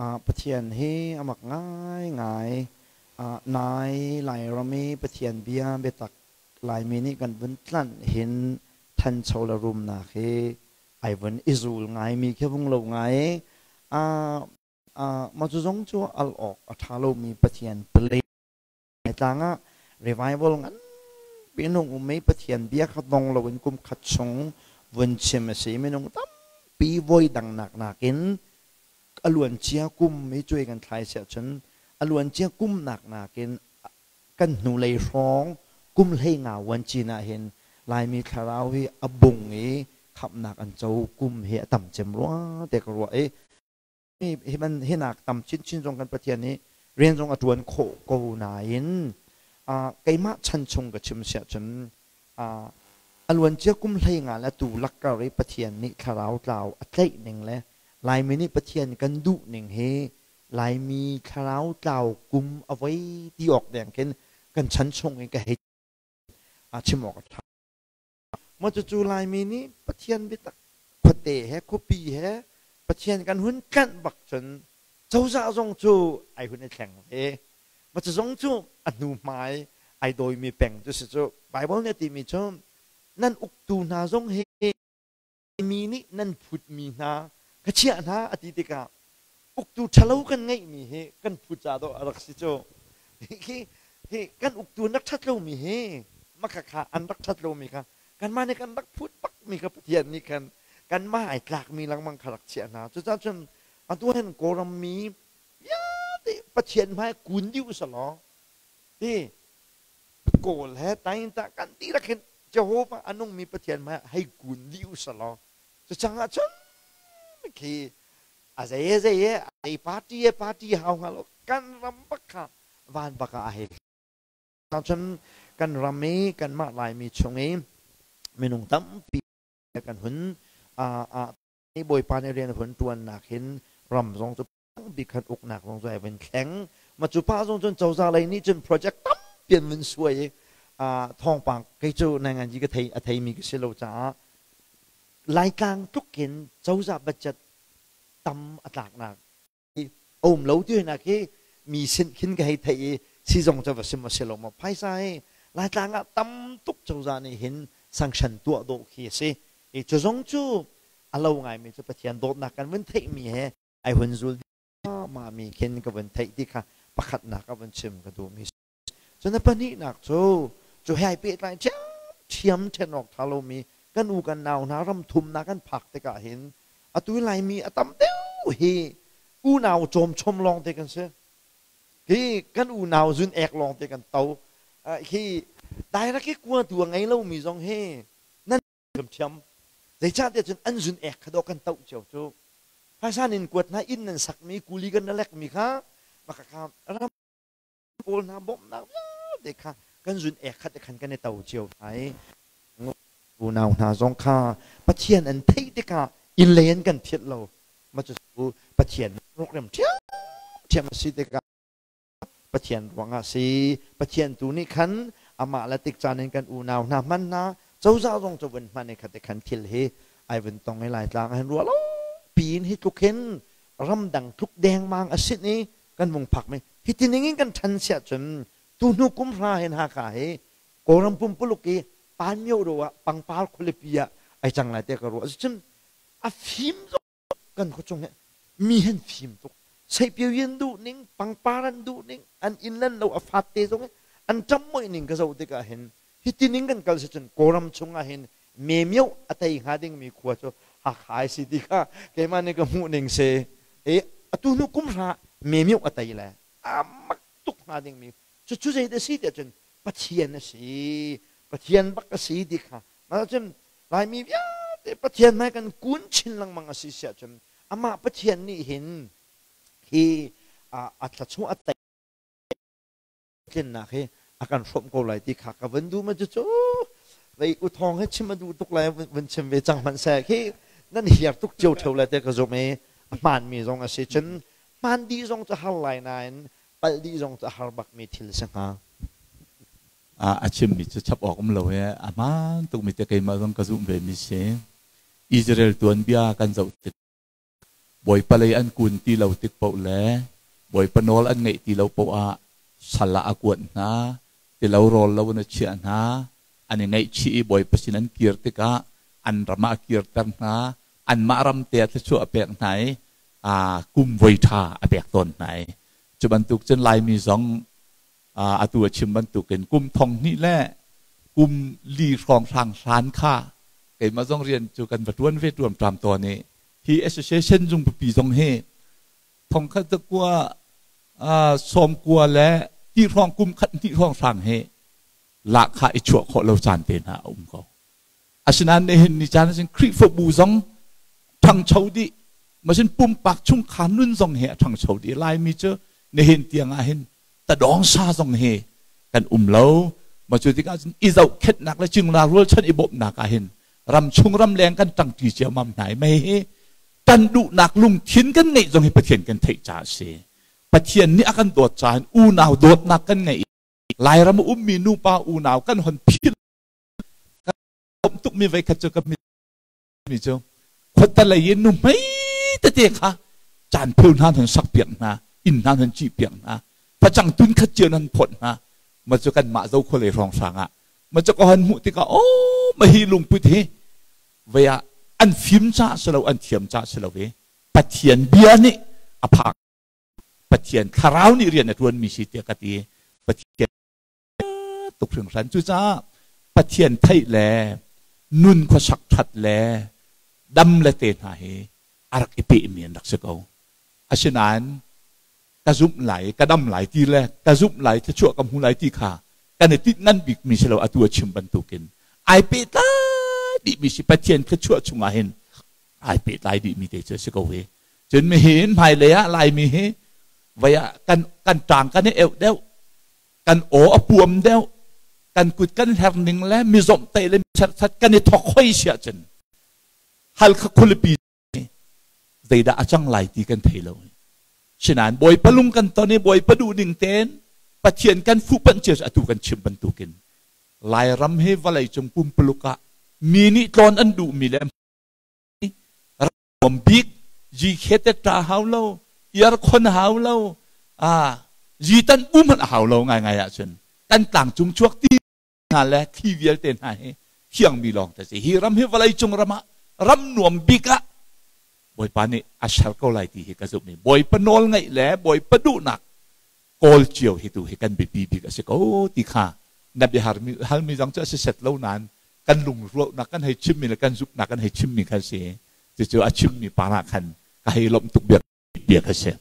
Pathian hi a mak ngaingai. Nai Lairam i Pathian bia biatak Laimi nih kan vun tlanh hin thancho le rumnak hi ai vun i zul ngaimi khi vung lo ngai. Mah cu zong cu al awk a ṭha lomi Pathian pale tlang ah revival nganpi in hung um i Pathian bia kha dong loin kum khat chung vun chim a si. Minung tampi voi dangnak nakin a luancia kum i cuai kan thlai si ahcun a luancia kum nak nakin kan hnulei hrawng kum 15 uan cin ah hin Laimi thlarau hi a bung i khamhnak an co kum hi a tam cem rua te ka ruah i hi man hinak tam chinchin zong kan Pathian nih rian zong a ṭuan khawh ko nain keimah chan chung ka chim siah cun a luancia kum 15 le tu lakkar i Pathian nih thlarau tlau a tlaih ning le Laimi nih Pathian kan duh ning hi Laimi thlarau tlau kum a voi ti awk deng khin kan chan chung in ka hei chim awk a ṭha. Maw cucu Laimi nih Pathian biatak khuate he khuapi he Pathian kan hun tlanh bak cun cozah zong cu ai hun i thleng ve. Maw cu zong cu a hnu hmai ai dawimi peng cu si cu. Bible nih a timi cu nan uktu hna zong hi mi nih nan phutmi hna ka chiah hna a ti tikah uktu ṭhalo kan ngeihmi hi kan phut ca dawh a rak si cu. Hi hi kan uktu an rak ṭhat lomi hi makhakha an rak ṭhat lomi kha kanmah nih kan rak phut bakmi kha Pathian nih khan kanmah ai tlakmi lengmang kha rak chiah hna. Cucaah cun atu hin Kawlram mi vialte Pathian hmai kun dih usalaw ti Kawl he tainta kan dihlak hin Jehovah a nungmi Pathian hmai ah hei kun dih usalaw cucang ah cun khi a zei zei he a zei party he party hau hnga lo kan ram bak kha van bak ah a hei cun kan ram i kanmah Laimi chung i minung tampi kan hun Bawipa nih rian hun ṭuannak hin ram zong cu bik khan uknak zong cu ai vun thleng. Ma cu pa zong cun cozah lei nih cun project tampi an vun suai i thawngpang kei cu nangan ka thei a theimi ka si lo caah Laitlang tluk in cozah budget tam a tlaknak a um lo ti nak hi mi sin khin ka hei theih i si zong cu va sim a si lo maw phaisa hi Laitlang ah tam tuk cozah nih hin sanction tuah dawh khi a si i cu zong cu a lo ngaimi cu Pathian dawtnak kan vun theihmi he ai hun zul mah mi khin ka vun theih ti kha pakhatnak a vun chim ka duhmi cun a pahnihnak cu cu he ai pehtlai ṭhiamṭhiam ṭhen awk ṭha lomi kan u kan nau hna ram thumnak kan phak tikah hin atu Laimi a tam deuh hi unau cawmchom lawng te kan si hi kan unau zun ek lawng te kan to hi direct i kua tu a ngei lomi zong hi nan ṭhiamṭhiam. Zeicahtiah cun an zun ek kha dawh kan toh cio cu. Phaisa nin kuat hna inn nan sakmi kuli kan na lekmi kha maka kha ram pawl hna bawmhnak vialte kha kan zun ek khat khan kan i to cio hna i unau hna zong kha Pathian an theih tikah inn lei an kan philh lo ma cu Pathian program ṭhiamṭhiam a si tikah Pathian ruangah si. Pathian tu nih khan amah le tik caan in kan unau hna hman hna cozah zong cu vun hman i khate khan thil hi ai vun tong i Laitlang ah hin ruah lo piin hi tluk hin ramdang tluk dengmang a sin i kan vung phak mi hi ti ning in kan ṭhan siah cun tu hnu kum hra hin Hakha hi Kawlram pumpuluk i Panmyo ro ah pangpar khualipi ah ai cang lai te ka ruah cun a fim kan khuachung hi mi han fim tuk seipiawi an duh ning pangpar an duh ning an inn an lo a fat te zong an ṭam moi ning ka zoh tikah hin hiti ning kan kal si cun Kawlram chung ah hin memio a tei hnga ding mi khua cu Hakha ai si ti kha keimah nih ka hmuh ning si e atu hnu kum hra memio a tei le a mak tuk hnga ding mi cu cu zei dah si tiah cun Pathian a si Pathian bak a si ti kha mah cun Laimi vialte Pathian hmai kan kun chin lengmang a si siah cun amah Pathian nih hin hi a thluachuah a tei tlinnak hi a kan hrawmh ko lai ti kha ka vun duh ma cu vei u thawng he chim a duh tuk lai vun chim ve cang hmanh seh khi nan hiar tuk cio theo lai te ka zum i a hmaan mi zong a si cun hmaan dih zong cu har lai nain palh dih zong cu a har bak mi thil si hnga. A chimmi cu chap awk um lo he a hmaan tukmi te keimah zong ka zumh ve mi si. Israel tuanbia kan zoh tik Bawipa lei an kun ti lo tik paoh le Bawipa nawl an ngeih ti lo paoh ah sal ah a kuat hna, tilo rawl lo in a chiah hna, an i ngaihchih i Bawipa sin an kir tikah an ram ah a kirter hna, anmah ram te ah thluachuah a pek hna i kum voi ṭha a pek tawn hna i cu bantuk cun Laimi zong atu a chim bantukin kum thong hnih le kum li hrawnghrang hlan kha keimah zong rian cu kan va ṭuan ve ṭuamṭam tawn i hi association zung pipi zong hi thongkhat zakua sawmkua le ti hrawng kum khat hnih hrawnghrang hi lahkhah i chuah khawh lo caan te hna a um ko. Asinain nihin ni caan ahcun Khrihfabu zong ṭhangcho dih, masin pumpak chungkhar nun zong hi a ṭhangcho dih. Laimi cu nihin tiang ah hin tadawng sa zong hi kan um lo. Ma cu tikah cun i zohkhenhnak le cingla rualchan i bawmhnak ah hin ramchung ramleng kan ṭangṭi ciammam hna i mei hi kan duhnak lungthin kan ngeih zong hi Pathian kan theih caah a si. Pathian nih a kan dawt caah hin unau dawtnak kan ngeih i Lairam a ummi nupa unau kan hon philh kan tukmi voi khat cu ka mi cu khuata lei in nu hmei tete kha caan pheu hna nan sak piak hna inn hna nan cih piak hna facang tun khat cio nan phawt hna ma cu kan mah zo khualei hrawng hrang ah ma cu ka hon hmuh tikah oh ma hi lungput hi vei ah an fim ca si lo an thiam ca si lo i Pathian bia nih a phak Pathian thlarau nih rian a ṭuanmi si tiah ka ti Pathian tuk hringhran. Cucaah Pathian theih le nun khuasak ṭhat le dam le te hna hi a rak i pehmi an rak si ko. Asinain ka zumh lai, ka dam lai ti le ka zumh lai, thluachuah ka hmu lai ti kha kan i tinh ngan bikmi si lo atu a chim bantukin ai pehtlai dihmi si Pathian thluachuah chungah hin ai pehtlai dihmi te cu a si ko hi. Cun mihin hmailei ah Laimi hi vei ah kan kan ṭang kan i euh deuh kan aw a puam deuh kan kut kan her ning le mi zomhtaih le mi serhsat kan i thok hoi si ahcun Halkha khualipi zeidah a cang lai ti kan thei lo. Sinain Bawipa lung kan ton i Bawipa duh ning tein Pathian kan fuhpanh cio atu kan chim bantukin Lairam hi vawlei cung pumpuluk ah mi nih tlawn an duhmi le ram bik ji khete ta hau lo iar khon hau lo a ji tan um hmanh a hau lo ngai ngai ahcun kan tlang cung chuak ti hna le thli vialte hna hi thiangmi lawng te si hi ram hi vawlei cung ram ah ram nuam bik ah Bawipa nih a ser ko lai ti hi ka zumh i Bawipa nawl ngaih le Bawipa duhnak kawl cio hi tu hi kan biapi bik a si ko ti kha na biahar mi halmi zong cu a si set lo nain kan lungruahnak kan hei chimmi le kan zumhnak kan hei chimmi kha si cucu a chimmi par ah khan ka hei lawmh tuk bia bia kha si.